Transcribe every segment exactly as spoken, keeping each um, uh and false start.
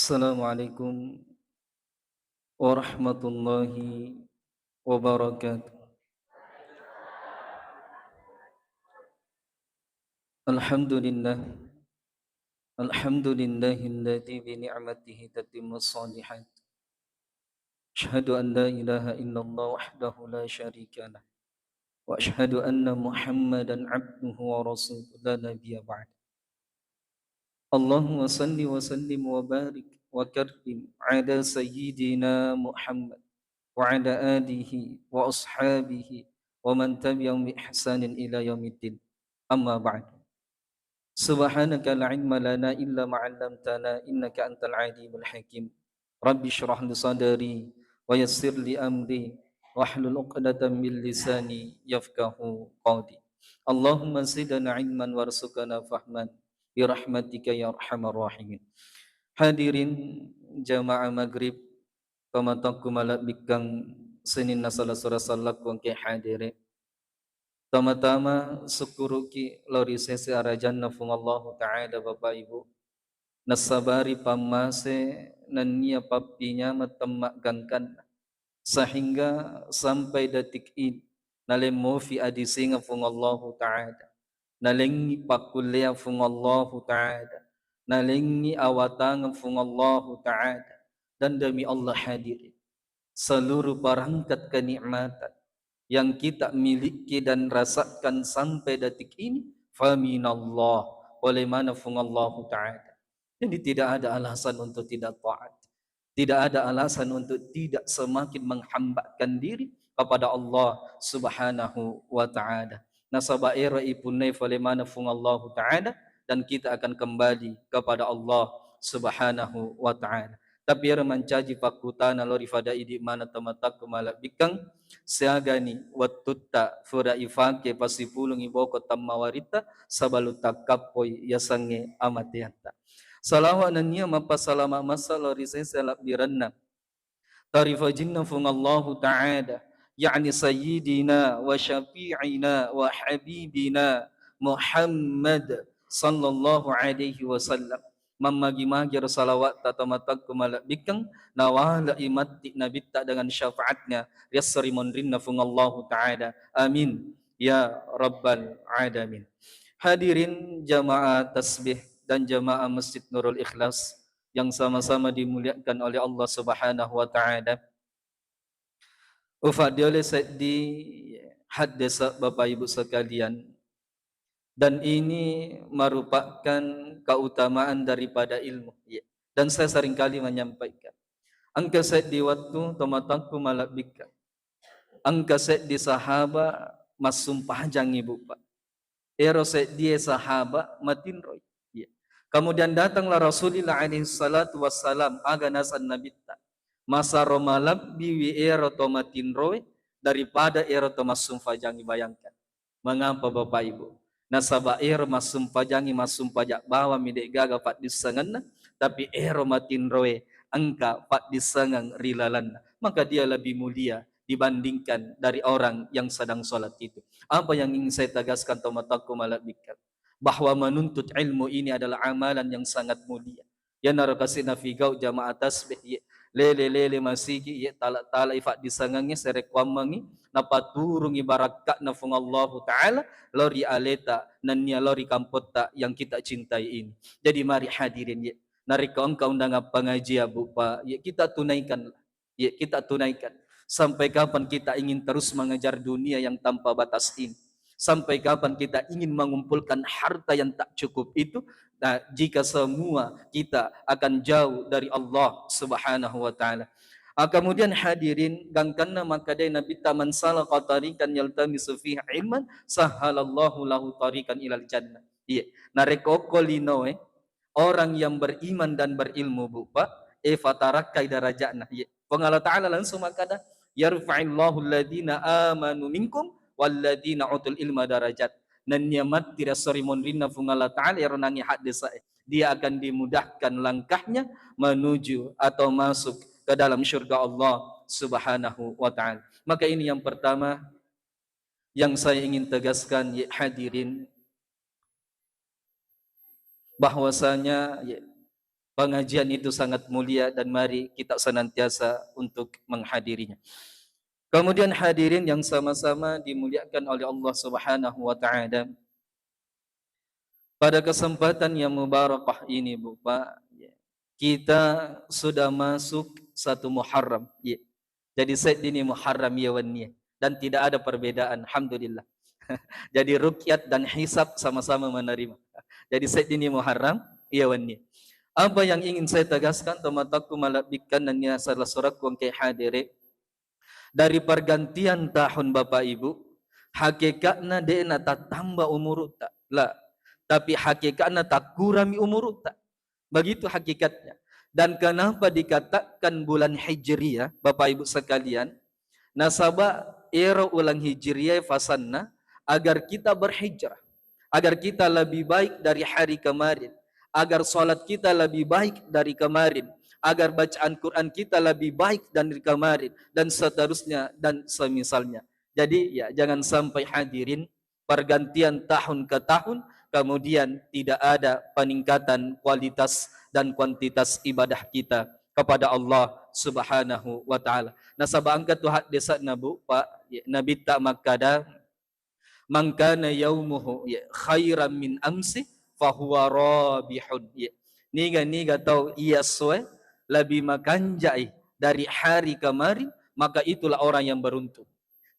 Assalamualaikum warahmatullahi wabarakatuh. Alhamdulillah. Alhamdulillahilladzi bi ni'matihi tatimmus shalihat. Asyhadu an la ilaha illallah wahdahu la syarika lah. Wa asyhadu anna Muhammadan abduhu wa rasuluh la nabiyya ba'da. Allahumma salli wa sallim wa barik wa karrim ala sayyidina Muhammad wa ala alihi wa ashabihi wa man tabi'ahum bi ihsanin ila yaumiddin. Amma ba'du. Subhanaka la ilma lana illa ma 'allamtana innaka antal alimul hakim. Rabbi shrah li sadri wa yassir li amri wahlul 'uqdatam min lisani yafqahu qawli. Allahumma zidna ilman warzuqna fahman bi rahmatika ya arhamar rahimin. Hadirin jamaah maghrib, tomatoakku malebbikkang sininna sala-sala sallaku engkae hadere. Tama-tama sukkuruki lao ri sese arajanna Fuang Allahu Ta'ala, Bapak Ibu. Nassabari pammase nennia pappinyameng temmaggangkanna, sehingga sampai detik ini nalemmofi adisengeng Fuang Allahu Ta'ala, nalengngi pakkulleang Fuang Allahu Ta'ala, nalengngi awatangeng Fuang Allahu Ta'ala. Dan demi Allah, hadirin, seluruh perangkat kenikmatan yang kita miliki dan rasakan sampai detik ini, faminallah, oleh mana Fuang Allahu Ta'ala. Jadi tidak ada alasan untuk tidak taat. Tidak ada alasan untuk tidak semakin menghambakan diri kepada Allah Subhanahu wa Ta'ala. Nasaba ero ipunnai fale maneng Fuang Allahu Ta'ala, dan kita akan kembali kepada Allah Subhanahu wa Ta'ala. Tapi ero mancaji pakkutana lao ri fada idi maneng tomatoakku malebbikkang, siagani wettutta fura ifake pasipulungi boko tammawaritta sabalung takkappoi yasengnge amateatta. Salawa nennia mappasalama massa lao ri sese labbirenna tarifajinna Fuang Allahu Ta'ala, yakni Sayyidina wa Syafi'ina wa Habibina Muhammad sallallahu alaihi wasallam. Mammagi-magi ro salawatta tomatoakku malebbikkang, nawale'i matti nabitta dengan syafaatnya ri esso ri monrinna Fuang Allahu Ta'ala. Amin ya rabbal alamin. Hadirin jamaah tasbih dan jamaah Masjid Nurul Ikhlas yang sama-sama dimuliakan oleh Allah Subhanahu wa Ta'ala. Ufaddiole seddi haddesa, Bapak Ibu sekalian, dan ini merupakan keutamaan daripada ilmu. Ya. Dan saya seringkali menyampaikan, engka seddi wettu tomatoakku malebbikkang, engka seddi sahaba massumpajangi, Bu, Pak. Ero seddie sahaba matinroi. Iya. Kemudian datanglah Rasulullah alaihi salatu wassalam, aga naseng nabitta. Masaro malebbiwi ero to matinroe daripada ero to massumpajangi. Bayangkan. Mengapa, Bapak Ibu? Nasaba ero massumpajangi, massumpaja bawammi, de'gaga paddissengenna, tapi ero matinroe engka paddissengeng ri lalenna. Maka dia lebih mulia dibandingkan dari orang yang sedang sholat itu. Apa yang ingin saya tegaskan, tomatoakku malebbikkang? Bahwa menuntut ilmu ini adalah amalan yang sangat mulia. Iyanaro kasi nafigau jamaah tasbih, ye, lele-lele masigi, ye, tala-tala ifaddisangengnge, serekkuammengi, napaturungi barakka'na Fuang Allahu Ta'ala lao ri aleta nennia lao ri kampotta yang kita cintai ini. Jadi mari hadirin, ye, narekko engka undangan pengajian, Bu, Pak, ye, kita tunaikanlah. Ya, kita tunaikan. Sampai kapan kita ingin terus mengejar dunia yang tanpa batas ini? Sampai kapan kita ingin mengumpulkan harta yang tak cukup itu? Nah, jika semua kita akan jauh dari Allah Subhanahu wa Ta'ala. Ah, kemudian hadirin, gangkanna makkadai Nabitta, "Man salaka tariqan yaltamisu fihi ilman, sahhalallahu lahu tariqan ilal jannah." Iya, narekko okko linoe, orang yang beriman dan berilmu, Bu, Pak, e, fatarakkai darajatna. Iya. Puang Allah Ta'ala langsung makkada, "Yarfa'illahu alladhina amanu minkum walladhina utul ilma darajat." Nennia matti ri esso ri monrinna Puang Allah Ta'ala ero nangi haddesae, dia akan dimudahkan langkahnya menuju atau masuk ke dalam surga Allah Subhanahu wa Ta'ala. Maka ini yang pertama yang saya ingin tegaskan, ya hadirin, bahwasanya, ya, pengajian itu sangat mulia dan mari kita senantiasa untuk menghadirinya. Kemudian hadirin yang sama-sama dimuliakan oleh Allah Subhanahu wa Ta'ala. Pada kesempatan yang mubarakah ini, Bu, Pak, ya, kita sudah masuk satu Muharram. Ya. Jadi, seddini Muharram iya wenni. Dan tidak ada perbedaan, alhamdulillah. Jadi, rukyat dan hisab sama-sama menerima. Jadi, seddini Muharram iya wenni. Apa yang ingin saya tegaskan, tomatoakku malebbikan nennia salah surakku engke hadere, dari pergantian tahun, Bapak Ibu, hakekatna de'na tattamba umurutta. La, tapi hakekatna takkurami umurutta. Begitu hakikatnya. Dan kenapa dikatakan bulan Hijriah, Bapak Ibu sekalian? Nasaba ero uleng Hijriah fasanna agar kita berhijrah, agar kita lebih baik dari hari kemarin, agar salat kita lebih baik dari kemarin, agar bacaan Quran kita lebih baik dari kemarin, dan seterusnya dan semisalnya. Jadi, ya, jangan sampai hadirin pergantian tahun ke tahun, kemudian tidak ada peningkatan kualitas dan kuantitas ibadah kita kepada Allah Subhanahu wa Ta'ala. Nasaba engka tu haddesa'na, Bu, Pak, ya, Nabitta makkada, "Man kana yaumuhu, ya, khairan min amsi, fahuwa rabihun." Ya. Niga-niga tau iya essoe lebih makanjai dari hari kemarin, maka itulah orang yang beruntung.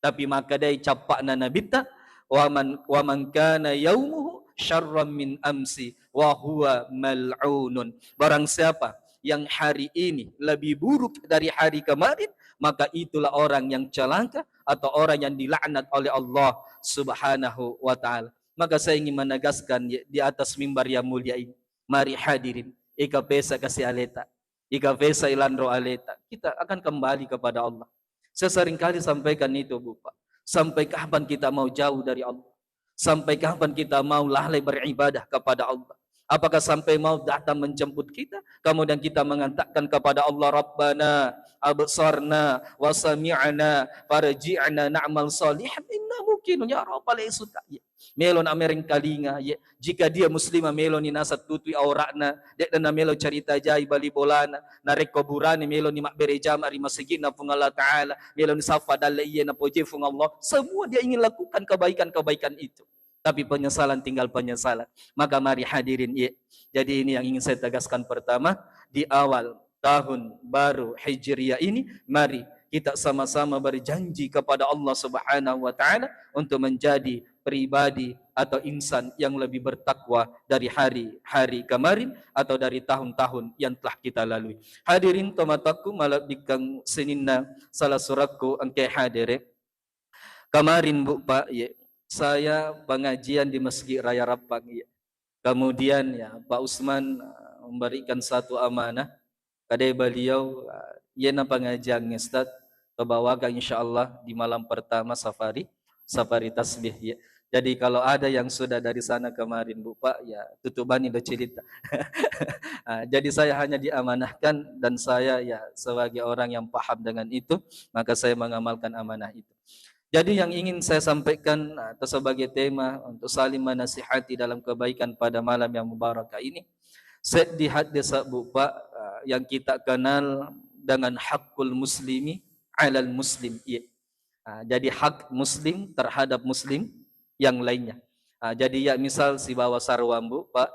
Tapi makkedai cappa'na Nabitta, "Wa man, wa man kana yaumuhu syarran min amsi, wa huwa mal'unun." Barang siapa yang hari ini lebih buruk dari hari kemarin, maka itulah orang yang celaka atau orang yang dilaknat oleh Allah Subhanahu wa Ta'ala. Maka saya ingin menegaskan, ya, di atas mimbar yang mulia ini, mari hadirin, ika pesa kasi aleta, ika pesa ilanro aleta, kita akan kembali kepada Allah. Saya seringkali sampaikan itu, Bu, Pak. Sampai kapan kita mau jauh dari Allah? Sampai kapan kita mau lalai beribadah kepada Allah? Apakah sampai maut datang menjemput kita, kemudian kita mengatakan kepada Allah, "Rabbana absarna wa sami'na farji'na na'mal salihan inna muqinun." Ya Rabbal, ya suka. Ya. Melo na merengkalinga, ya. Jika dia muslimah, melo ni naseng tutui aura'na, de'na namelo carita jai bali bolana, narekko burane melo ni mabbere jama ri masigi'na Puang Allah Ta'ala, melo ni saffa dalle iye napoje Puang Allah, semua dia ingin lakukan kebaikan-kebaikan itu. Tapi penyesalan tinggal penyesalan. Maka mari hadirin, ya. Jadi ini yang ingin saya tegaskan pertama, di awal tahun baru Hijriah ini, mari kita sama-sama berjanji kepada Allah Subhanahu wa Ta'ala untuk menjadi pribadi atau insan yang lebih bertakwa dari hari-hari kemarin atau dari tahun-tahun yang telah kita lalui. Hadirin tomatoakku, malebbikkang sininna salah surakku engke hadere. Kemarin, Bu, Pak, ye, saya pengajian di Masjid Raya Rappang, ye. Kemudian, ya, Pak Usman, eh, memberikan satu amanah. Kadai beliau, eh, yena pengajian Ustaz, kebawakan insya Allah di malam pertama safari, safari tasbih, ya. Jadi kalau ada yang sudah dari sana kemarin, Bu, Pak, ya, tutup bani do cerita. Ah, jadi saya hanya diamanahkan dan saya, ya, sebagai orang yang paham dengan itu, maka saya mengamalkan amanah itu. Jadi yang ingin saya sampaikan, ah, atau sebagai tema untuk saling menasihati dalam kebaikan pada malam yang mubarakah ini, seddi haddesa, Bu, Pak, ah, yang kita kenal dengan hakul muslimi alal muslim. Iya. Ah, jadi hak muslim terhadap muslim yang lainnya. Ah, jadi ya misal sibawa saruang, Bu, Pak,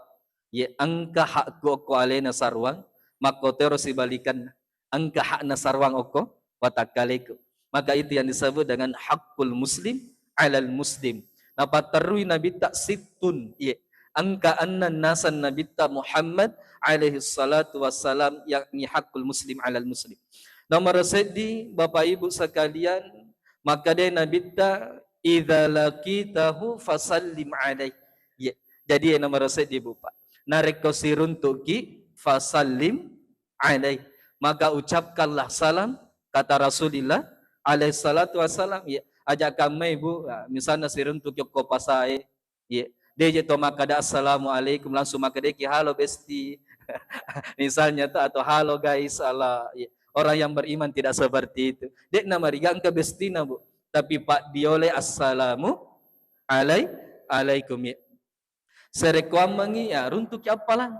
ye engka hakku okko alena saruang, makkotero sibalikan engka hakna saruang okko watakkaleku. Maka itu yang disebut dengan hakul muslim alal muslim. Napatterui Nabitta sittun, ye, engka enneng naseng Nabitta Muhammad alaihi salatu wassalam, yakni hakul muslim alal muslim. Nomor seddi, Bapak Ibu sekalian, makkeda Nabitta, "Idza laqitahu fasallim alaih." Ye. Jadi, nomor seddi, Bu, Pak. Narekko siruntuki, fasallim alaih. Maka ucapkanlah salam, kata Rasulullah alaihi salatu wassalam. Ya, aja kammai, Bu, ya, misalnya siruntuki okko pasae, ya, deje to makkada assalamualaikum, langsung makkedaki, "Halo, Besti." Misalnya tuh, atau, "Halo, guys." Ala, ya. Orang yang beriman tidak seperti itu. Dek namariga engka bestina, Bu. Tapi Pak diole, "Assalamu alai-, alaikum." Ya. Serekkoammengngi, ya, runtuki appalang.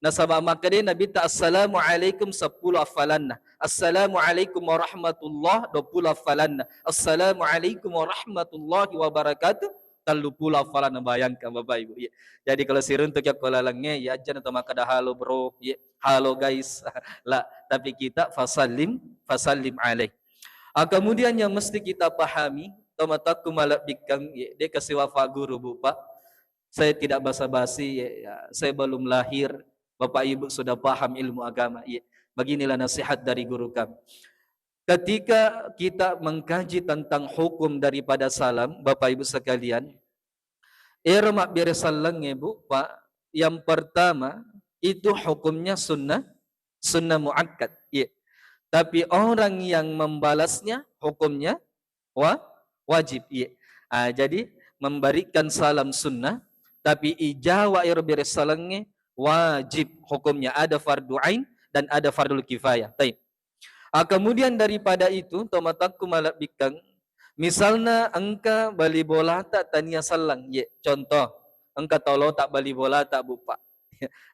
Nasaba makkedai Nabitta, "Assalamualaikum," seppulo affalanna. "Assalamualaikum warahmatullah," duappulo affalanna. "Assalamualaikum warahmatullahi wabarakatuh," telluppulo affalanna. Bayangkan, Bapak Ibu, ya. Jadi, kalau siruntuk yakko lalengnge, ya, ajana to makkeda, "Halo, bro," ya, "Halo, guys." La, tapi kita, "Fasallim, fasallim alaih." Ah, kemudian yang mesti kita pahami, tomatoakku malebbikkang, ya, de' kasiwa Pak Guru, Bu, Pak. Saya tidak basa-basi, ya, ya, saya belum lahir, Bapak Ibu sudah paham ilmu agama. Iya, beginilah nasihat dari guru kami. Ketika kita mengkaji tentang hukum daripada salam, Bapak Ibu sekalian, ero mabbere sallengnge, Bu, Pak, yang pertama itu hukumnya sunnah, sunnah muakkad. Iya. Tapi orang yang membalasnya hukumnya wa-, wajib. Iya. Ah, jadi memberikan salam sunnah, tapi ijawa ero bere salengnge wajib hukumnya. Ada fardu ain dan ada fardul kifayah. Taib. Ah, kemudian daripada itu, tomatoakku malebbikkang, misalna engka bali bolata tania sallang, ye, contoh, engka tolota bali bolata, Bu, Pak.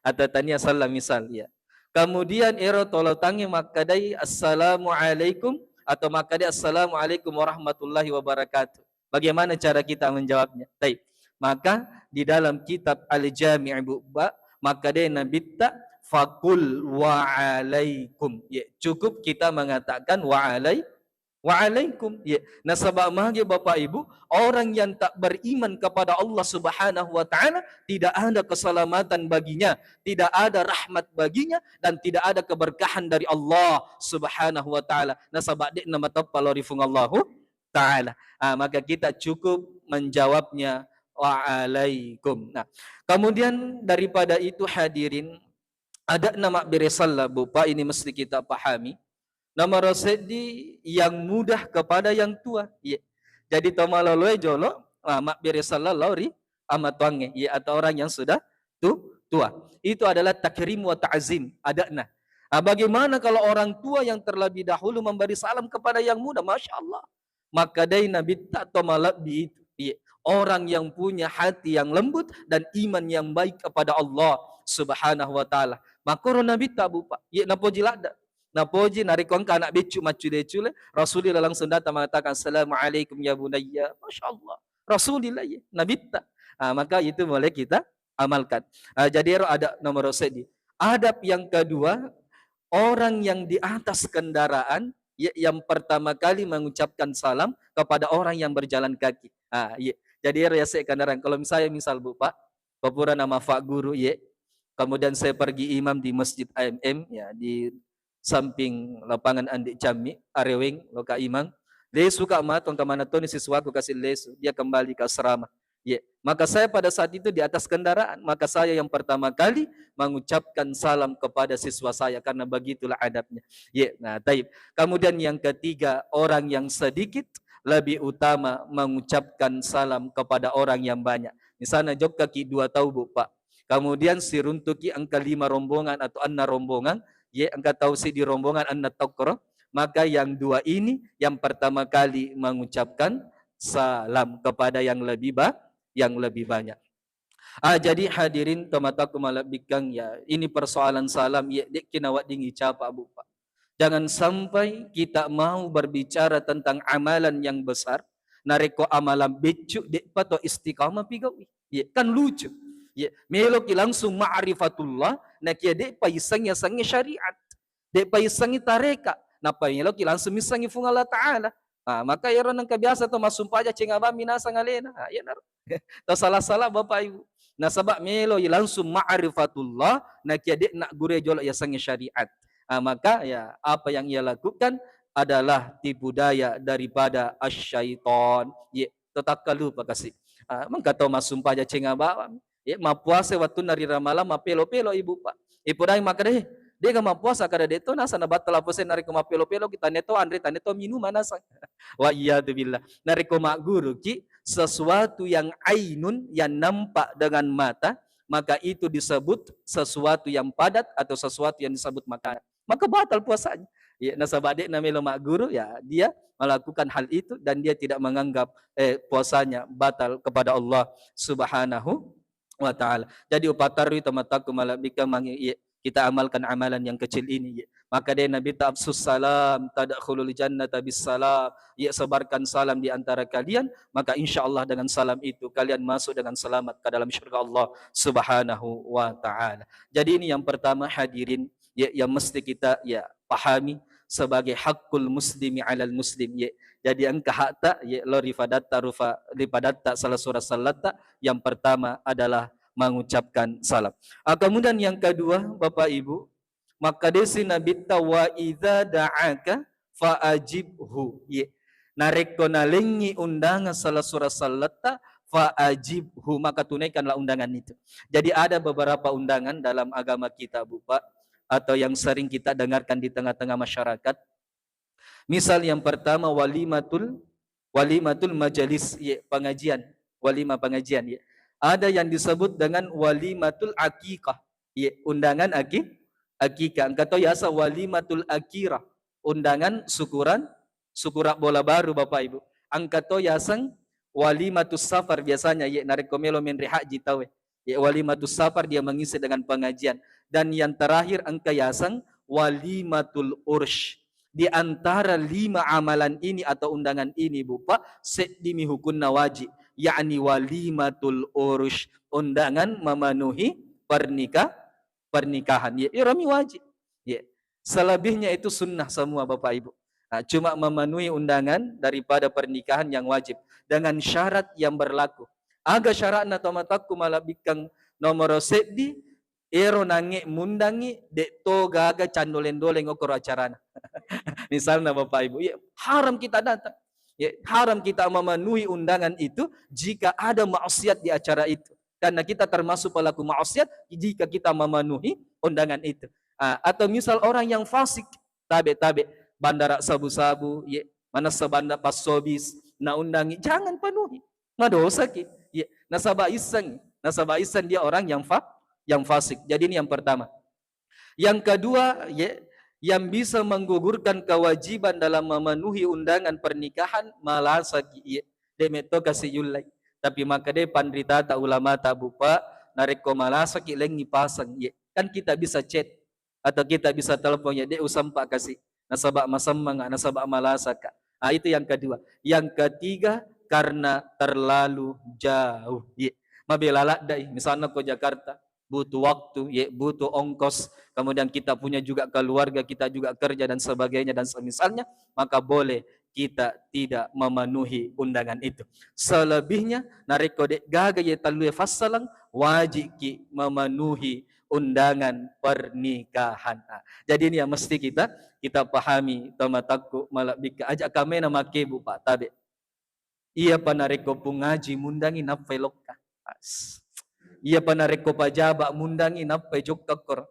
Atau tania sallang misal, ya. Kemudian ero tolotangnge makkedai, "Assalamualaikum," atau makkedai, "Assalamualaikum warahmatullahi wabarakatuh." Bagaimana cara kita menjawabnya? Taib. Maka di dalam kitab Al-Jami', Bu, Pak, makkedai Nabitta, "Fakul waalaikum." Ya, cukup kita mengatakan waalai-, waalaikum. Ya, nasaba magi, Bapak Ibu, orang yang tak beriman kepada Allah Subhanahu wa Ta'ala, tidak ada keselamatan baginya, tidak ada rahmat baginya, dan tidak ada keberkahan dari Allah Subhanahu wa Ta'ala. Nasaba de'na mateppa lao ri Fuang Allahu Ta'ala. Ah, maka kita cukup menjawabnya, "Waalaikum." Nah, kemudian daripada itu, hadirin, ada'na mabbere salla, Bu, Pak, ini mesti kita pahami. Nomor seddi, yang muda kepada yang tua. Iya. Jadi, to maloloe jolo, ah, mabbere salla lao ri amatuangnge, iya, atau orang yang sudah tu-, tua. Itu adalah takrim wa ta'zim, ada'na. Ah, bagaimana kalau orang tua yang terlebih dahulu memberi salam kepada yang muda? Masya Allah. Makkedai Nabitta, to malebbi itu. Iya. Orang yang punya hati yang lembut dan iman yang baik kepada Allah Subhanahu wa Ta'ala. Makkoro Nabitta, Bu, Pak. Iya, napoji ladde. Napoji, narekko engka anak beccu maccule-cule, Rasulullah langsung datang mengatakan, "Assalamualaikum ya bunayya." Masya Allah. Rasulullah, iya, Nabitta. Ah, maka itu boleh kita amalkan. Ah, jadi ero adab nomor seddi. Adab yang kedua, orang yang di atas kendaraan, ya, yang pertama kali mengucapkan salam kepada orang yang berjalan kaki. Ah, iya. Jadi ero yase kendaraan. Kalau misalnya, misal, Bu, Pak, ko pura nama Pak Guru, ya, kemudian saya pergi imam di Masjid A M M, ya, di samping lapangan Andi Cammi, Areweng, loka imang. Lesu ka matu, engka maneng toni siswaku kasi lesu, dia kembali ke asrama. Ye, maka saya pada saat itu di atas kendaraan, maka saya yang pertama kali mengucapkan salam kepada siswa saya, karena begitulah adabnya. Ye, nah, taib. Kemudian yang ketiga, orang yang sedikit lebih utama mengucapkan salam kepada orang yang banyak. Misalnya, jokka ki dua tau, Bu, Pak. Kemudian siruntuki engka lima rombongan atau enna rombongan, ye, engka tau siddi rombongan, enna tokkoro, maka yang dua ini yang pertama kali mengucapkan salam kepada yang lebih ba-, yang lebih banyak. Ah, jadi hadirin tomatoakku malebbikkang, ya, ini persoalan salam, ye, de'ki naweddingi capa, Bu, Pak. Jangan sampai kita mau berbicara tentang amalan yang besar, narekko amalan beccu, de'pa to istiqamah pigau'i. Ye, kan lucu. Ye, meloki langsung ma'rifatullah, nakia de'pa issengngi asengnge syariat. De'pa issengngi tareka, nappa meloki langsung missengngi Fuang Allah Ta'ala. Ah, maka iyaro nengka biasa to massumpaja cengabammi naseng alena. Ah, iyanaro. To sala-sala, Bapak Ibu. Nasaba meloi langsung ma'rifatullah, nakia de'na gure jolo yasengnge syariat. Ah, maka ya, apa yang ia lakukan adalah tipu daya daripada asyaiton. Ye, to takkalupa kasi. Ah, mengka to massumpaja cengabammi. Ye, mappuasa wettunna ri Ramalang, mappelo-pelo, Ibu, Pak. Ipodai makkeda, "Eh, de'ga mappuasa," kada de'to naseng nabattala puasa narekko mappelo-peloki, tania to anre, tania to minumang naseng. Wa iyadzu billah. Narekko magguruki, sesuatu yang ainun, yang nampak dengan mata, maka itu disebut sesuatu yang padat atau sesuatu yang disebut makanan. Maka batal puasanya. Ya, nasaba de'na melo magguru, ya, dia melakukan hal itu dan dia tidak menganggap, eh, puasanya batal kepada Allah Subhanahu wa Ta'ala. Jadi, upatarui tomatoakku malebbikkang mange, iye, kita amalkan amalan yang kecil ini, iye. Maka dé Nabitta, "Afsus salam, tadkhulul jannata bis salam." Iye, sebarkan salam di antara kalian, maka insya Allah dengan salam itu kalian masuk dengan selamat ke dalam syurga Allah Subhanahu wa Ta'ala. Jadi, ini yang pertama, hadirin, iye, yang mesti kita, iye, pahami sebagai hakul muslimi alal muslim, iye. Jadi, engka hakta, iye, lao ri padatta rufa-, ri padatta sala sura sallatta, yang pertama adalah mengucapkan salam. Ah, kemudian yang kedua, Bapak Ibu, makkedasi Nabitta, "Wa idza da'aka fa ajibhu." Iye. Narekko nalengngi undangan sala sura sallatta, fa ajibhu, maka tunaikanlah undangan itu. Jadi, ada beberapa undangan dalam agama kita, Bu, Pak, atau yang sering kita dengarkan di tengah-tengah masyarakat. Misal yang pertama, walimatul, walimatul majalis, iye, pengajian, walimah pengajian, iye. Ada yang disebut dengan walimatul aqiqah, iye, undangan aki-, akikah. Engka to yaseng walimatul akirah, undangan syukuran, syukuran bola baru, Bapak Ibu. Engka to yaseng walimatus safar biasanya, iye, narekko melo menre haji tauwe. Ya, walimatus safar dia mengisi dengan pengajian. Dan yang terakhir engka yaseng walimatul ursh. Di antara lima amalan ini atau undangan ini, Bu, Pak, seddimi hukunna wajib, yakni walimatul ursh, undangan memenuhi pernikah-, pernikahan. Ya, iromi wajib. Ya. Selebihnya itu sunnah semua, Bapak Ibu. Nah, cuma memenuhi undangan daripada pernikahan yang wajib dengan syarat yang berlaku. Aga syaratna tomatoakku malebbikkang nomoro seddi, ero nange mundangi, de to gaga candoleng-doleng okoro acarana. Misalnya Bapak Ibu, ya, haram kita datang. Ya, haram kita memenuhi undangan itu jika ada maksiat di acara itu. Karena kita termasuk pelaku maksiat jika kita memenuhi undangan itu. Ah, atau misal orang yang fasik, tabe-tabe, bandara sabu-sabu, ye, manessa banda passobis, naundangi, jangan penuhi. Madosaki. Ye, nasaba iseng, nasaba iseng dia orang yang fa-, yang fasik. Jadi ini yang pertama. Yang kedua, ye, yang bisa menggugurkan kewajiban dalam memenuhi undangan pernikahan, malasaki, ye. De metto kasi yullai. Tapi makkeda panritata ulamata, Bu, Pak, narekko malasaki lengngi paseng, ye. Kan kita bisa chat atau kita bisa telepon, ya, de usempa kasi. Nasaba masemmanga, nasaba malasaka. Ah, itu yang kedua. Yang ketiga, karena terlalu jauh. Ye. Mabela laddai, misalnya ko Jakarta, butuh waktu, ye, butuh ongkos, kemudian kita punya juga keluarga, kita juga kerja dan sebagainya dan semisalnya, maka boleh kita tidak memenuhi undangan itu. Selebihnya, narekko de gaga ye tellue fassaleng, wajibki memenuhi undangan pernikahan. Ah, jadi ini yang mesti kita, kita pahami, tomatakku, malebbikkang, aja kamena makebu, Pak, tabe. Iyapa narekko pungaji mundangi nappai lokka. As. Iyapa narekko pajaba mundangi nappai jokka koro.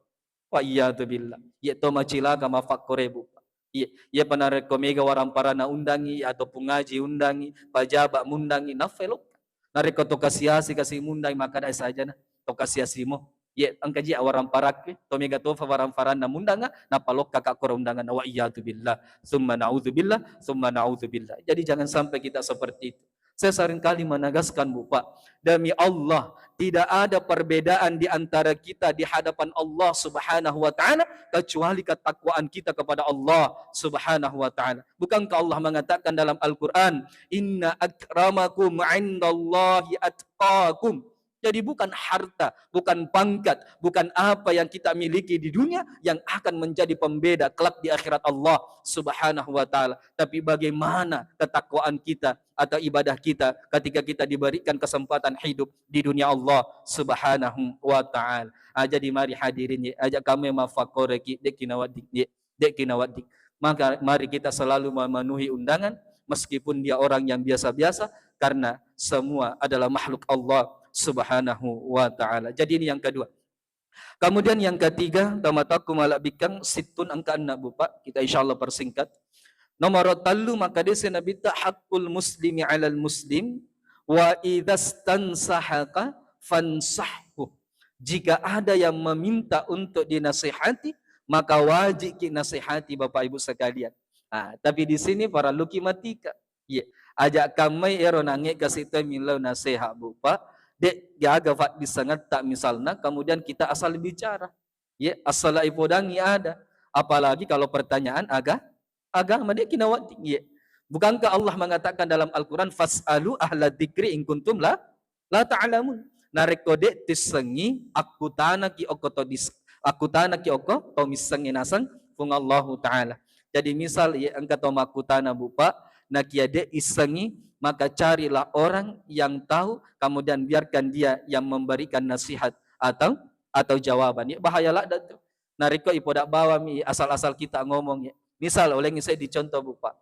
Wa iyadzubillah. Iya to macilaka mafakkorebu. Iya, iyapa narekko mega waramparanna undangi atau pungaji undangi, pajaba mundangi nappai lokka. Narekko to kasiasi kasi mundangi, makkeda sajana to kasiasimo. Ye, engka ji awaramparakku, to mega tofa waramparanna mundanga, nappa lokka ka koro undanganna. Wa iyadzubillah, summa naudzubillah, summa naudzubillah. Jadi jangan sampai kita seperti itu. Saya seringkali menegaskan, Bu, Pak, demi Allah, tidak ada perbedaan di antara kita di hadapan Allah Subhanahu wa Ta'ala kecuali ketakwaan kita kepada Allah Subhanahu wa Ta'ala. Bukankah Allah mengatakan dalam Al-Quran, "Inna akramakum indallahi atqakum." Jadi bukan harta, bukan pangkat, bukan apa yang kita miliki di dunia yang akan menjadi pembeda kelak di akhirat Allah Subhanahu wa Ta'ala. Tapi bagaimana ketakwaan kita atau ibadah kita ketika kita diberikan kesempatan hidup di dunia Allah Subhanahu wa Ta'ala. Ah, jadi mari hadirin, ye, aja kamu yang mafakoreki, dek kinawadik, ye. De'ki nawedding. Maka mari kita selalu memenuhi undangan meskipun dia orang yang biasa-biasa, karena semua adalah makhluk Allah Subhanahu wa Ta'ala. Jadi ini yang kedua. Kemudian yang ketiga, tamatakku malak bikang, sittun engka enneng, Bu, Pak. Kita insya Allah persingkat. Nomor tellu, makkeda Nabitta, "Hakul muslimi alal muslim, wa idzastansahaka fansahhu." Jika ada yang meminta untuk dinasihati, maka wajibki nasihati, Bapak Ibu sekalian. Ah, tapi di sini parelluki matika. Iya, aja kammai ero nange kasi to millau naseha, Bu, Pak. De' gaga faddissengetta misalna, kemudian kita asal bicara. Ye, asal ipodangi ada. Apalagi kalau pertanyaan aga-, agama, de' kinawedding. Ye. Bukankah Allah mengatakan dalam Al-Quran, "Fas'alu ahla dzikri in kuntum la, la ta'lamun." Narekko de' tissengi, akkutanaki okko to dis-, akkutanaki okko to missengnge naseng Puang Allahu Ta'ala. Jadi misal, ye, engka to makkutana, Bu, Pak, nakia de' issengi, maka carilah orang yang tahu, kemudian biarkan dia yang memberikan nasihat atau, atau jawaban. Ye, bahaya ladde' tu. Narekko ipoda bawami asal-asal kita ngomong, ye. Misal, ulengi seddi contoh, Bu, Pak.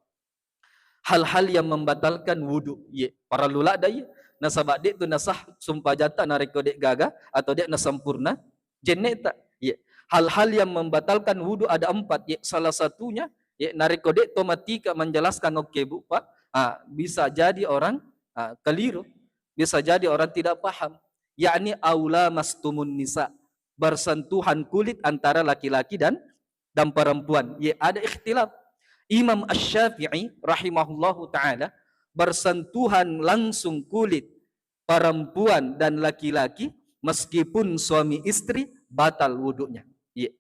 Hal-hal yang membatalkan wudu, ye, parellu ladde', ye. Nasaba de' tu nasah sumpajatta narekko de' gaga atau de' nasempurna jenne'ta, ye. Hal-hal yang membatalkan wudu ada empat, ye. Salah satunya, ye, narekko de' to matika menjelaskan, oke, Bu, Pak, ah, bisa jadi orang, ah, keliru, bisa jadi orang tidak paham. Yakni aula mastumun nisa, bersentuhan kulit antara laki-laki dan dan perempuan. Ye, ada ikhtilaf. Imam Asy-Syafi'i rahimahullahu ta'ala bersentuhan langsung kulit perempuan dan laki-laki meskipun suami istri batal wudunya. Ye.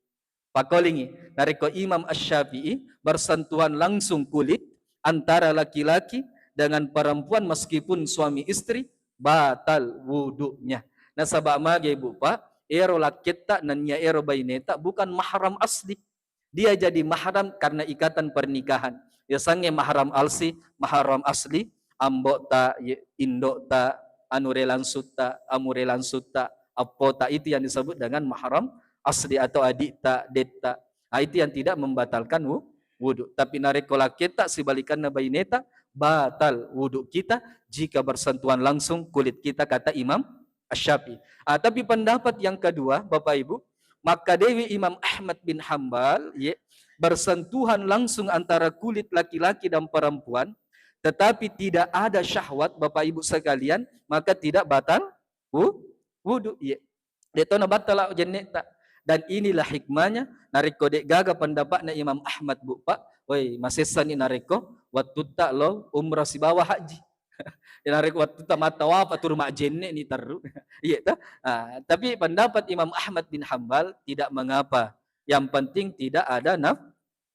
Pakolingi, narekko Imam Asy-Syafi'i bersentuhan langsung kulit antara laki-laki dengan perempuan meskipun suami istri batal wudunya. Nasaba mage, Bu, Pak, ero lakketta nennia ero baineta bukan mahram asli. Dia jadi mahram karena ikatan pernikahan. Yasengnge mahram alsi, mahram asli, ambo'ta, ye-, indo'ta, anure langsutta, amure langsutta, appota, itu yang disebut dengan mahram asli, atau adikta, detta. Ah, itu yang tidak membatalkan wu-, wudu. Tapi narekko lakketta sibalikanna baineta, batal wudu kita jika bersentuhan langsung kulit kita, kata Imam Asy-Syafi'i. Ah, tapi pendapat yang kedua, Bapak Ibu, makkadewi Imam Ahmad bin Hambal, ye, bersentuhan langsung antara kulit laki-laki dan perempuan, tetapi tidak ada syahwat, Bapak Ibu sekalian, maka tidak batal wu-, wudu, ye. De' to nabattala jenne'ta. Dan inilah hikmahnya, narekko de' gaga pendapatna Imam Ahmad, Bu, Pak, woi, masessani narekko wattutta lo umrah sibawa haji. Narekko wattutta mattawafa turu majjenne' ni terru. Iya, toh? Ah, tapi pendapat Imam Ahmad bin Hambal tidak mengapa. Yang penting tidak ada naf-,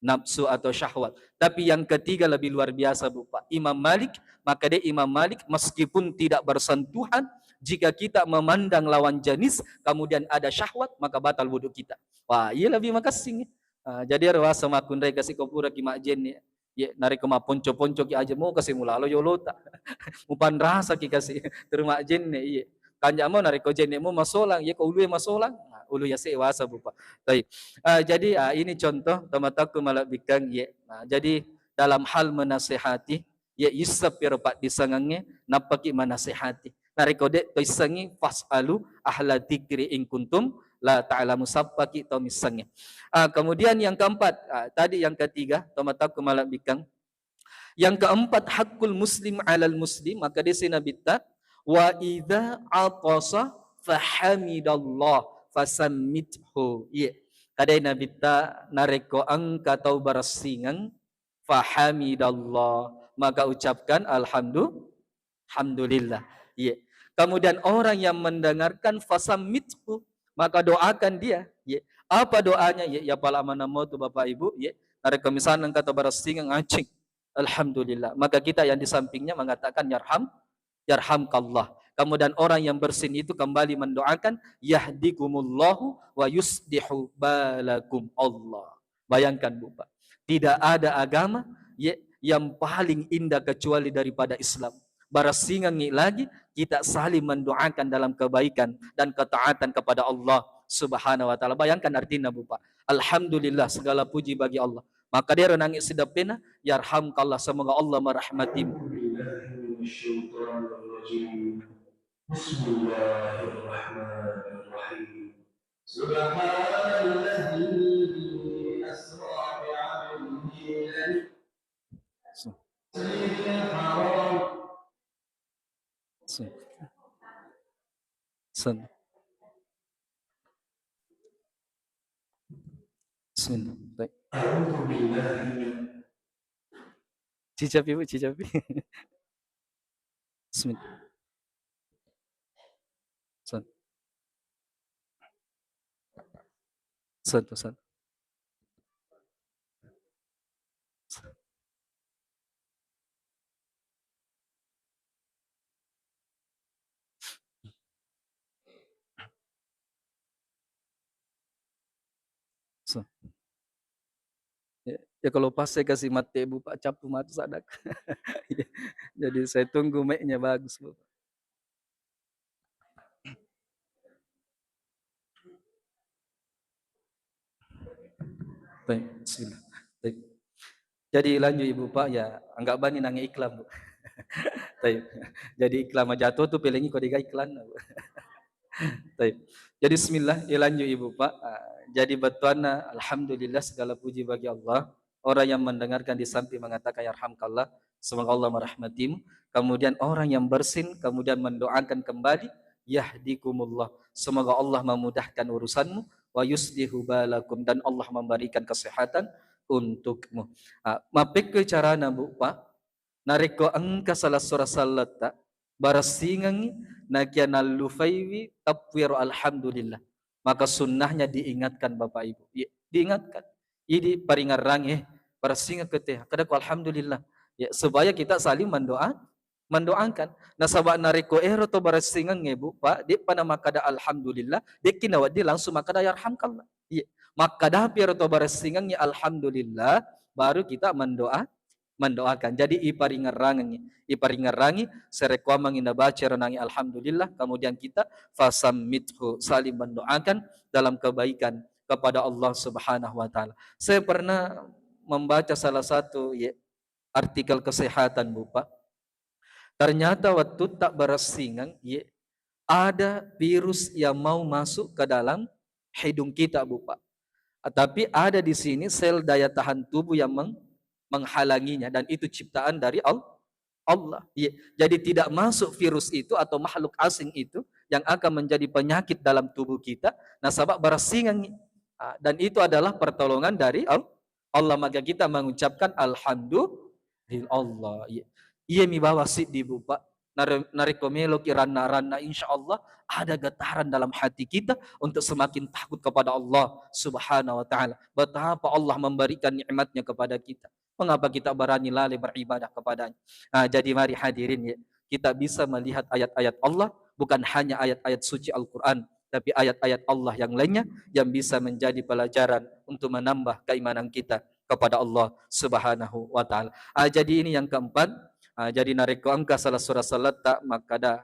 nafsu atau syahwat. Tapi yang ketiga lebih luar biasa, Bu, Pak. Imam Malik, makkedai Imam Malik, meskipun tidak bersentuhan, jika kita memandang lawan jenis, kemudian ada syahwat, maka batal wudhu kita. Wah, iya lebih makessing. Ah, jadi ero waseng makkunrai kasi ko puraki majjenne'. Iye, narekko mapponco-poncoki aja mo kasi mulalo yolota. Mupanrasaki kasi turu majjenne', iye. Kanja' mo narekko jenne' mo masolang, iye ko ulue masolang. Nah, ulu yase' waseng, Bu, Pak. Baik. Ah, jadi, ah, ini contoh tomatoakku malebbikkang, iye. Nah, jadi dalam hal menasehati, iye, isseng piro paddissengengnge, nappaki manasehati. Narekko de' to issengngi, fas'alu ahla dzikri in kuntum la ta'lamun, sappaki to missengnge. Ah, kemudian yang keempat, ah, tadi yang ketiga, tomatoakku malebbikkang. Yang keempat, hakul muslim alal muslim, makkedai Nabitta, "Wa idza atasa fahamidallah fasammithu." Iye. Makkedai Nabitta, narekko engka tau baressingeng, fahamidallah, maka ucapkan alhamdu-, alhamdulillah. Iye. Kemudian orang yang mendengarkan, fasammithu, maka doakan dia. Iye. Apa doanya? Iye, ya pala manammo tu Bapak Ibu, iye. Narekko misalnya engka tau baressingeng, anjing, alhamdulillah. Maka kita yang di sampingnya mengatakan, "Yarham, yarhamkallah." Kemudian orang yang bersin itu kembali mendoakan, "Yahdikumullahu wa yuslihu balakum." Allah. Bayangkan, Bu, Pak. Tidak ada agama, ye, yang paling indah kecuali daripada Islam. Barassingengngi lagi, kita saling mendoakan dalam kebaikan dan ketaatan kepada Allah Subhanahu wa Ta'ala. Bayangkan artinya, Bu, Pak. Alhamdulillah, segala puji bagi Allah. Maka dia renangi sedeppena, yarhamkallah, semoga Allah merahmatimu. Bismillahirrahmanirrahim. Subhanalladzi asra bi'abdihi lailan. Sun. Sun. Sun. Sun. Baik. A'udzu billahi min. Cicapi, Bu, cicapi. Bismillah. Santo, santo. So. Ya, ya, kalau pas saya kasih mate, Bu, Pak, cappu matu sadak. Ya, jadi saya tunggu mic-nya bagus, Bu. Baik, bismillah. Baik. Jadi lanjut, Ibu, Pak, ya, anggap bani nange iklan, Bu. Baik. Jadi iklan majato tu pelengi ko dega iklan, Bu. Baik. Jadi bismillah, ya, lanjut, Ibu, Pak. Ah, jadi bettuanna, alhamdulillah, segala puji bagi Allah. Orang yang mendengarkan di samping mengatakan, "Yarhamkallah," semoga Allah merahmatimu. Kemudian orang yang bersin, kemudian mendoakan kembali, "Yahdikumullah," semoga Allah memudahkan urusanmu, "wa yuslihu balakum," dan Allah memberikan kesehatan untukmu. Ah, mappekko carana, Bu, Pak? Narekko engka salah sura salletta, baressingengngi, nakia nallufaiwi teppuero alhamdulillah. Maka sunnahnya diingatkan, Bapak Ibu. Iya, diingatkan. Idi paringerrang, eh, baressingeng ke te. Kada ko alhamdulillah. Ya, supaya kita saling mendoa, mendoakan. Nasaba narekko ero to baressingengnge, Bu, Pak, de'pa na makkada alhamdulillah, de'ki nawedding langsung makkada yarhamkallah. Iya. Makkadapi ero to baressingengnge alhamdulillah, baru kita mendoa, mendoakan. Jadi iparingerrangengngi, iparingerrangi, sarekkoammengngi nabaca ero nangi alhamdulillah, kemudian kita fasammithu, saling mendoakan dalam kebaikan kepada Allah Subhanahu wa Ta'ala. Saya pernah membaca salah satu, ya, artikel kesehatan, Bu, Pak. Ternyata waktu tak beressingan, ya, ada virus yang mau masuk ke dalam hidung kita, Bu, Pak. Tapi ada di sini sel daya tahan tubuh yang meng-, menghalanginya, dan itu ciptaan dari Al-, Allah. Iya. Jadi tidak masuk virus itu atau makhluk asing itu yang akan menjadi penyakit dalam tubuh kita. Nasaba baressingengngi. Ah, dan itu adalah pertolongan dari Al-, Allah. Maka kita mengucapkan alhamdulillah. Iya. Iya mi bawa siddi, Bu, Pak. Nare-, narekko meloki ranna-ranna, insya Allah ada getaran dalam hati kita untuk semakin takut kepada Allah Subhanahu wa Ta'ala. Betapa Allah memberikan nikmatnya kepada kita. Mengapa kita berani lalai beribadah kepadanya? Ah, jadi mari hadirin, ya, kita bisa melihat ayat-ayat Allah, bukan hanya ayat-ayat suci Al-Quran, tapi ayat-ayat Allah yang lainnya yang bisa menjadi pelajaran untuk menambah keimanan kita kepada Allah Subhanahu wa Ta'ala. Ah, jadi ini yang keempat. Ah, jadi narekko engka salah sura salletta makkada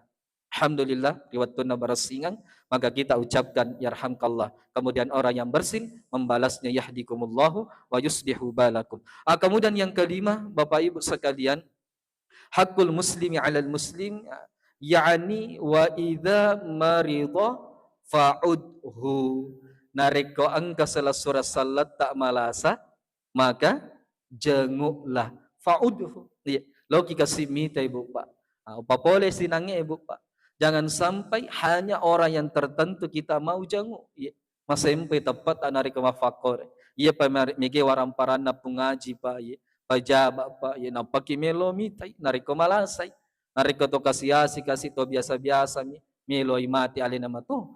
alhamdulillah, ri wettunna baressingang, maka kita ucapkan, "Yarhamkallah." Kemudian orang yang bersin membalasnya, "Yahdikumullahu wa yuslihu balakum." Ah, kemudian yang kelima, Bapak Ibu sekalian, hakul muslimi alal muslim, yakni wa idza marida fa'udhu. Narekko engka salah sura salletta malasa, maka jenguklah. Fa'udhu. Iya, loki kasi mitai, Bu, Pak. Ah, upapole sinangnge, Bu, Pak. Jangan sampai hanya orang yang tertentu kita mau jenguk. Iya. Masempe teppetta narekko maffakkore. Iya, pa mare-, mege waramparanna pungaji, Pak. Iya. Pajaba, Pak. Iya, nappaki melo mitai narekko malasai. Narekko to kasi-asi, kasi to biasa-biasa mi, meloi mate alena mato.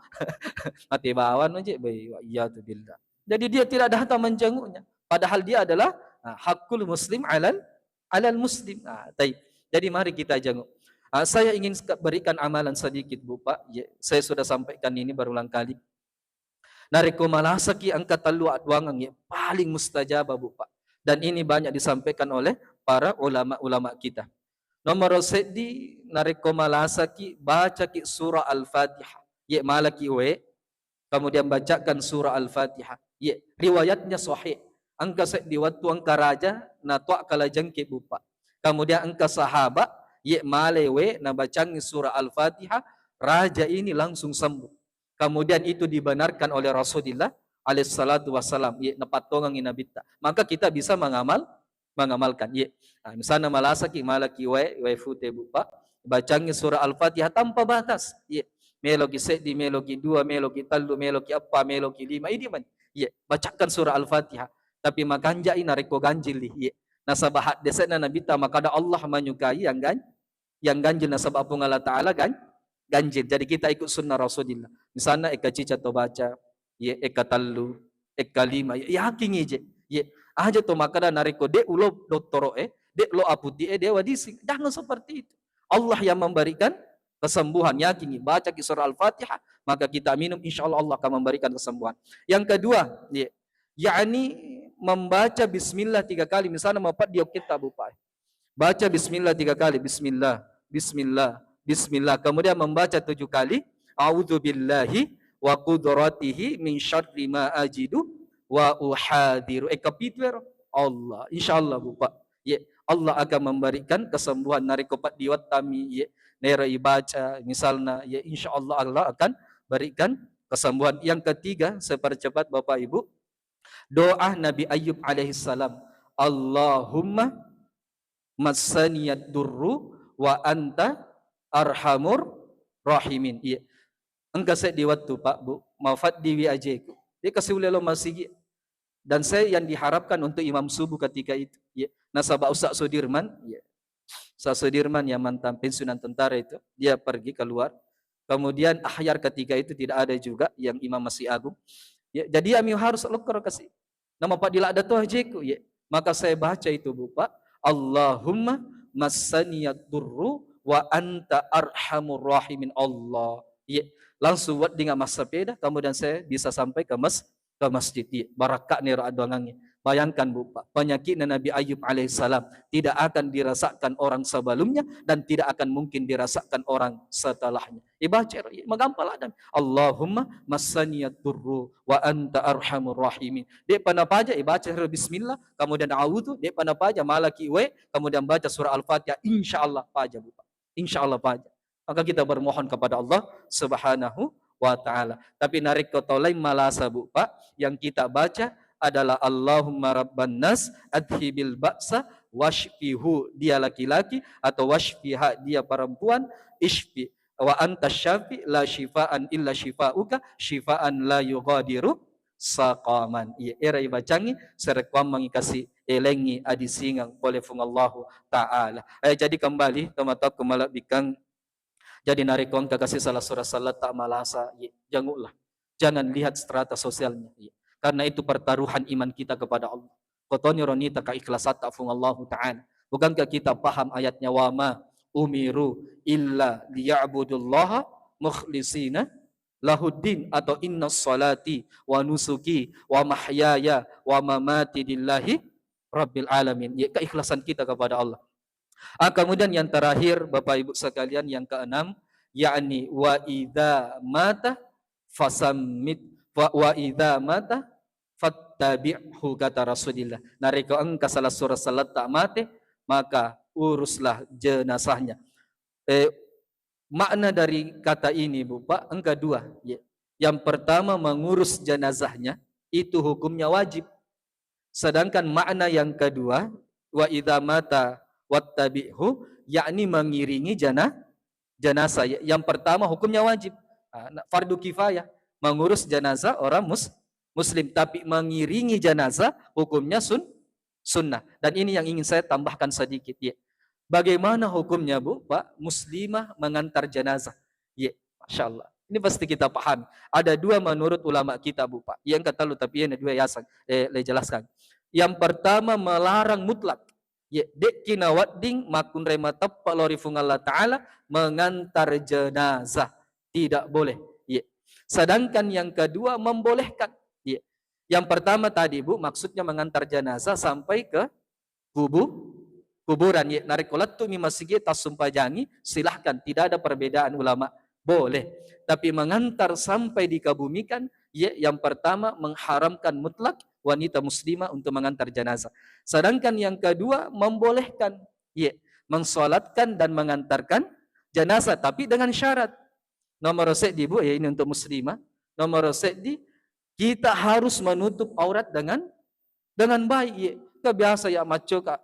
Mate bawang je, bai, wa iyadzu billah. Jadi dia tidak datang menjenguknya. Padahal dia adalah, ah, hakul muslim alal, alal muslim. Ah, taib. Jadi mari kita jenguk. Ah, saya ingin seka-, berikan amalan sedikit, Bu, Pak. Ya, saya sudah sampaikan ini berulang kali. Narekko malasaki engka tellu adduangeng, ya, paling mustajabah, Bu, Pak. Dan ini banyak disampaikan oleh para ulama-ulama kita. Nomor seddi, narekko malasaki, bacaki surah Al-Fatihah. Ya, malaki we, kemudian bacakan surah Al-Fatihah. Ye, riwayatnya sahih. Engka seddi wettu engka raja natoa kalajengke, Bu, Pak. Kemudian engka sahabat, ye, malai we nabacangi surah Al-Fatihah, raja ini langsung sembuh. Kemudian itu dibenarkan oleh Rasulullah alaihissalatu wassalam. Ye, napattongengi Nabitta. Maka kita bisa mengamal mengamalkan. Iya. Ah, misalna malasaki, malaki wae, wae fute, Bu, Pak. Bacangi surah Al-Fatihah tanpa batas. Iya. Meloki seddi, meloki dua, meloki tellu, meloki eppa, meloki lima. Idi mani. Iya. Bacakan surah Al-Fatihah. Tapi makanjai narekko ganjili. Iya. Nasaba haddese'na Nabitta makkada Allah menyukai yang gan-, yang ganjil, nasaba Puang Allah Ta'ala gan-, ganjil. Jadi kita ikut sunnah Rasulillah. Misalna eka cica to baca, ye, eka tellu, Ekkalima, ya, yakingi je. Ye, aja to makkeda narekko de' ulo dottoro'e, de' lo aputi'e, de' wadising. Jangan seperti itu. Allah yang memberikan kesembuhan. Yakingi, bacaki surah Al-Fatihah, maka kita minum, insya Allah Allah akan memberikan kesembuhan. Yang kedua, ye, yakni membaca bismillah tiga kali. Misalnya mau peddi okketta, Bu, Pak. Baca bismillah tiga kali. Bismillah, bismillah, bismillah. Kemudian membaca tujuh kali, "A'udzubillahi wa qudratihi min syarri ma ajidu wa uhadiru." Eh, kepitu ero. Allah. Insya Allah, Bu, Pak. Ye, Allah akan memberikan kesembuhan. Narekko peddi wettami, ye, nero ibaca, misalnya, ye, insya Allah Allah akan berikan kesembuhan. Yang ketiga, saya percepat, Bapak Ibu, doa Nabi Ayub alaihissalam. "Allahumma massaniyad durru wa anta arhamur rahimin." Iya. Engka seddi wettu, Pak, Bu, mafaddiwi ajeku. Dia kasi ulelo masigi. Dan saya yang diharapkan untuk imam subuh ketika itu. Iya. Nasaba Ustaz Sudirman, iya. Ustaz Sudirman yang mantan pensiunan tentara itu, dia pergi keluar. Kemudian ahyar ketika itu tidak ada juga yang imam masjid agung. Ya, jadi ami harus lokor kasi. Nama Pak diladda to ajeku, ya. Maka saya baca itu, Bu, Pak. "Allahumma massaniyad durru wa anta arhamur rahimin." Allah. Ya, langsung wedding massapeda, kemudian saya bisa sampai ke mas-, ke masjid. Ya, barakka nero addoangangnge. Bayangkan, Bu, Pak, penyakitnya Nabi Ayub alaihissalam tidak akan dirasakan orang sebelumnya dan tidak akan mungkin dirasakan orang setelahnya. Ibaca ero, magampang ladang. "Allahumma massaniyad durru wa anta arhamur rahimin." De'pa napaja, ibaca ero bismillah, kemudian a'udzu, de'pa napaja, malaki we, kemudian baca surah Al-Fatihah, insya Allah paja, Bu, Pak. Insya Allah paja. Maka kita bermohon kepada Allah Subhanahu wa Ta'ala. Tapi narekko tau lain malasa, Bu, Pak, yang kita baca adalah, "Allahumma rabban nas, adhibil ba'sa, washfihu," dia laki-laki, atau, "Washfiha," dia perempuan, "Ishfi, wa anta syafi, la syifaan illa syifauka, syifaan la yughadiru saqaman." Iya, era ibacangi, sarekkuammengi kasi elengi adisingeng pole Fuang Allahu Ta'ala. Eh, jadi kembali, tomatoakku malebbikeng. Jadi narekko engka kasi salah surah saletta malasa, iya, janguklah. Jangan lihat strata sosialnya. Iya. Karena itu pertaruhan iman kita kepada Allah. Kotoniro nita kaikhlasatta Fuang Allahu Ta'ala. Bukankah kita paham ayatnya, "Wa ma umiru illa liya'budullaha mukhlisina lahuddin," atau, "Inna salati wa nusuki wa mahyaya wa mamati lillahi rabbil alamin." Ya, keikhlasan kita kepada Allah. Ah, kemudian yang terakhir, Bapak Ibu sekalian, yang keenam, yakni, "Wa idza mata fasammit, wa, wa idza mata fattabi'hu," kata Rasulullah. Narekko engka salah surah saletta mate, maka uruslah jenazahnya. Eh, makna dari kata ini, Bu, Pak, engka dua. Ya. Yang pertama, mengurus jenazahnya, itu hukumnya wajib. Sedangkan makna yang kedua, "Wa idza mata wattabi'hu," yakni mengiringi jana-, jenazah. Ya, yang pertama hukumnya wajib. Ah, na-, fardu kifayah, mengurus jenazah orang mus-, muslim. Tapi mengiringi jenazah hukumnya sun-, sunnah. Dan ini yang ingin saya tambahkan sedikit, ya. Bagaimana hukumnya, Bu, Pak, muslimah mengantar jenazah? Ya, Masya Allah. Ini pasti kita pahami. Ada dua menurut ulama kita, Bu, Pak. Yang kata lu, tapi yang dua yasang, eh, le jelaskan. Yang pertama melarang mutlak. Ya, de'ki nawedding makkunrai mateppa lao ri Fuang Allah Ta'ala mengantar jenazah. Tidak boleh. Ya. Sedangkan yang kedua membolehkan. Ya. Yang pertama tadi, Bu, maksudnya mengantar jenazah sampai ke kubu-, kuburan. Ya, narekko lettu'mi masigi tassumpajangi, silahkan, tidak ada perbedaan ulama. Boleh. Tapi mengantar sampai dikebumikan, ya, yang pertama mengharamkan mutlak wanita muslimah untuk mengantar jenazah. Sedangkan yang kedua membolehkan, ya, mensolatkan dan mengantarkan jenazah, tapi dengan syarat. Nomor seddi, Bu, ya, ini untuk muslimah. Nomor seddi, kita harus menutup aurat dengan, dengan baik, ya. Kebiasa ya maccoka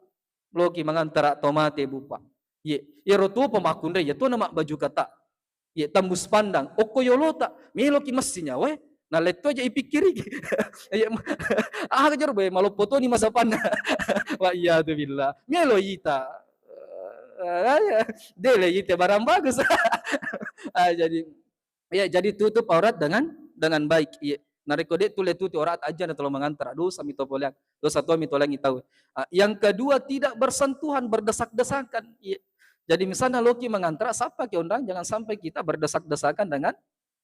loki mangantara to mate, Bu, Pak. Ya, iyaro tuo pa makkunrai, ya, tuo na mabbaju kata. Ya, tembus pandang, okko yolota, meloki messi nyawa, eh. Na letto aja ipikkiriki. Ya, ma-, ah, jero, boy, maloppo toni masa panna. Wa iyadzu billah. Melo ita. Eh, ya, dele ite barang bagus. Ah, jadi, ya, jadi tutup aurat dengan, dengan baik. Iya. Narekko de' tu le tuti ora' ajana tolo mangantara, dosa mi to poleang, dosa to mi toleangi tau. Ah, yang kedua, tidak bersentuhan, berdesak-desakan. Iya. Jadi misalnya loki mangantara, siapa ke orang, jangan sampai kita berdesak-desakan dengan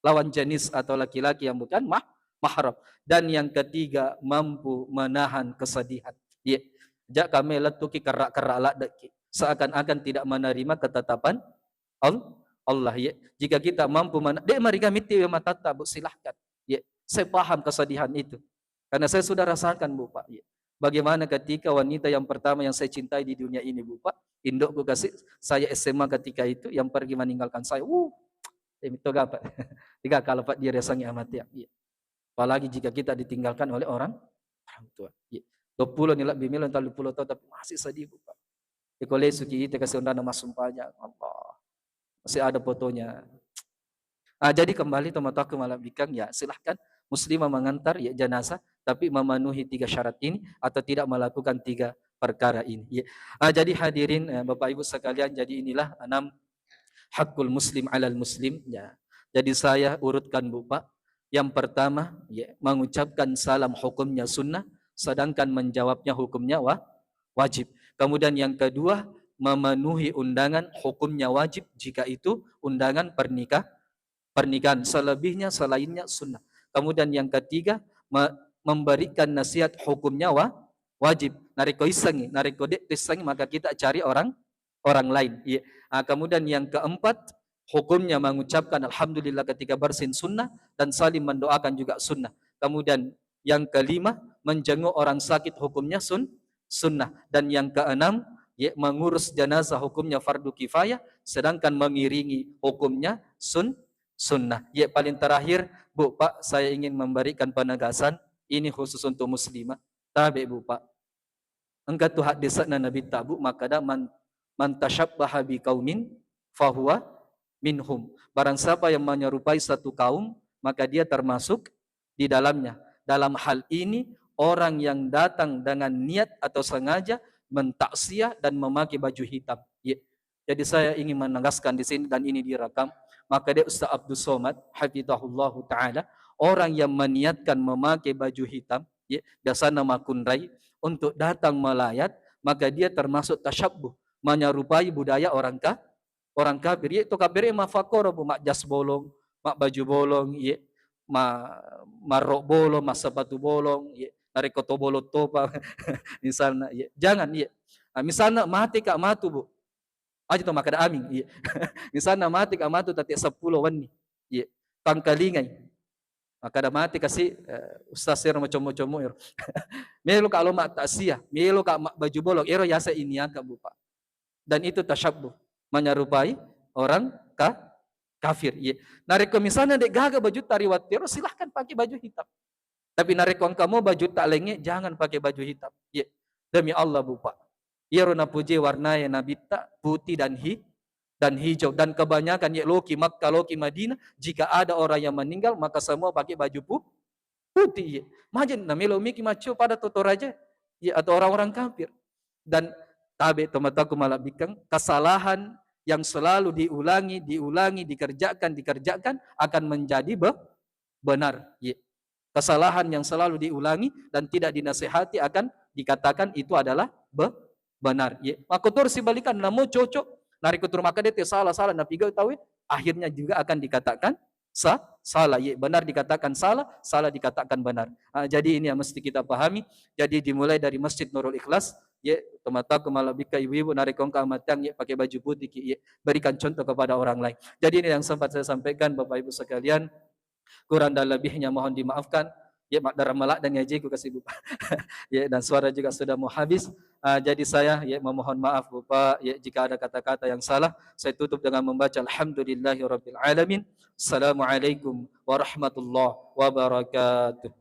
lawan jenis atau laki-laki yang bukan mah-, mahram. Dan yang ketiga, mampu menahan kesedihan. Iya. Ja' kame lettuki kerra'-kerra' laddeki. Seakan-akan tidak menerima ketetapan Al-, Allah, ya. Jika kita mampu mana-, de' mariga mitti we matatta, Bu, silahkan. Ya, saya paham kesedihan itu. Karena saya sudah rasakan, Bu, Pak. Ya. Bagaimana ketika wanita yang pertama yang saya cintai di dunia ini, Bu, Pak? Indokku kasih saya S M A ketika itu yang pergi meninggalkan saya. Wuh, itu gak, Pak. Tiga kalau Pak dia resangi amat ya. Iya. Apalagi jika kita ditinggalkan oleh orang, orang tua. Iya. Dua puluh ni lebbi melo telu puluh tahun tapi masih sedih, Bu, Pak. Iko lesuki ite kasi onrana massumpajang. Allah. Masih ada fotonya. Ah, jadi kembali tomatoakku malabbikang, ya, silahkan muslimah mengantar ya jenazah, tapi memenuhi tiga syarat ini atau tidak melakukan tiga perkara ini. Ya. Ah, jadi hadirin, eh, Bapak Ibu sekalian, jadi inilah enam hakul muslim alal muslim. Ya. Jadi saya urutkan, Bu, Pak. Yang pertama, ya, mengucapkan salam hukumnya sunnah, sedangkan menjawabnya hukumnya wa-, wajib. Kemudian yang kedua, memenuhi undangan hukumnya wajib jika itu undangan pernikah-, pernikahan. Selebihnya, selainnya sunnah. Kemudian yang ketiga, me-, memberikan nasihat hukumnya wa-, wajib. Narekko issengi, narekko de' issengi, maka kita cari orang, orang lain. Iya. Ah, kemudian yang keempat, hukumnya mengucapkan alhamdulillah ketika bersin sunnah dan saling mendoakan juga sunnah. Kemudian yang kelima, menjenguk orang sakit hukumnya sun-, sunnah. Dan yang keenam, ya, mengurus jenazah hukumnya fardu kifayah, sedangkan mengiringi hukumnya sun-, sunnah. Ya, paling terakhir, Bu, Pak, saya ingin memberikan penegasan, ini khusus untuk muslimah. Tabe, Bu, Pak. Engka tu haddese'na Nabitta, Bu, makkada, "Man, man tasyabbaha biqaumin fahuwa minhum." Barang siapa yang menyerupai satu kaum, maka dia termasuk di dalamnya. Dalam hal ini, orang yang datang dengan niat atau sengaja mentakziah dan memakai baju hitam. Iya. Jadi saya ingin menegaskan di sini dan ini direkam. Maka dia Ustaz Abdul Somad, hafizahullahu ta'ala, orang yang meniatkan memakai baju hitam, ya, biasana makkunrai, untuk datang melayat, maka dia termasuk tasyabbuh, menyerupai budaya orang ka-, orang kafir. Ya, itu kafir, ya, mafakoro, Bu, mak jas bolong, mak baju bolong, ya, ma-, marro bolong, mak sepatu bolong, ya, narekko to bolong topa, misalnya, ya. Jangan, ya. Ah, misalnya mati kak matu, Bu. Aja to makkada aming, iya. Misalna mati ka matu tette seppulo wenni, iya. Tangkalingai. Makkada mati kasi, eh, ustaz ero macommo-commo ero. Melo ka lo mak takziah, melo ka mak baju bolong, ero yasa iniaka, Bu, Pak. Dan itu tasyabbuh, menyerupai orang ka-, kafir, iya. Narekko misalna de gaga bajutta ri wattero, silahkan pakai baju hitam. Tapi narekko engka mo bajutta laingnge, jangan pakai baju hitam. Iya. Demi Allah, Bu, Pak. Iyaro napuje warnae Nabitta putih dan hi-, dan hijau. Dan kebanyakan, iya, loki Makkah, loki Madinah, jika ada orang yang meninggal, maka semua pakai baju pu-, putih, iya. Majen na melo miki maccio pada to Toraja, iya, atau orang-orang kafir. Dan tabe tomatoakku malabbikang, kesalahan yang selalu diulangi, diulangi, dikerjakan, dikerjakan akan menjadi be-, benar. Iya. Kesalahan yang selalu diulangi dan tidak dinasehati akan dikatakan itu adalah be-, benar. Iya. Makkotor sibalikan, namo cocok, narekko turu makkeda te salah, salah, napigau tauwe, akhirnya juga akan dikatakan sa-, salah. Iya, benar dikatakan salah, salah dikatakan benar. Ah, jadi ini yang mesti kita pahami. Jadi dimulai dari Masjid Nurul Ikhlas, iya, tomatoakku malabbikang ibu-ibu, narekko engka amateang, iya, pakai baju putih ki, iya, berikan contoh kepada orang lain. Jadi ini yang sempat saya sampaikan, Bapak Ibu sekalian. Kurang dan lebihnya mohon dimaafkan. Ya, maaf, dalam melak dan ngaji ku kasih lupa. Ya, dan suara juga sudah mau habis. Ah, jadi saya, ya, memohon maaf, Bapak, ya, jika ada kata-kata yang salah. Saya tutup dengan membaca Alhamdulillahirabbil alamin. Assalamualaikum warahmatullahi wabarakatuh.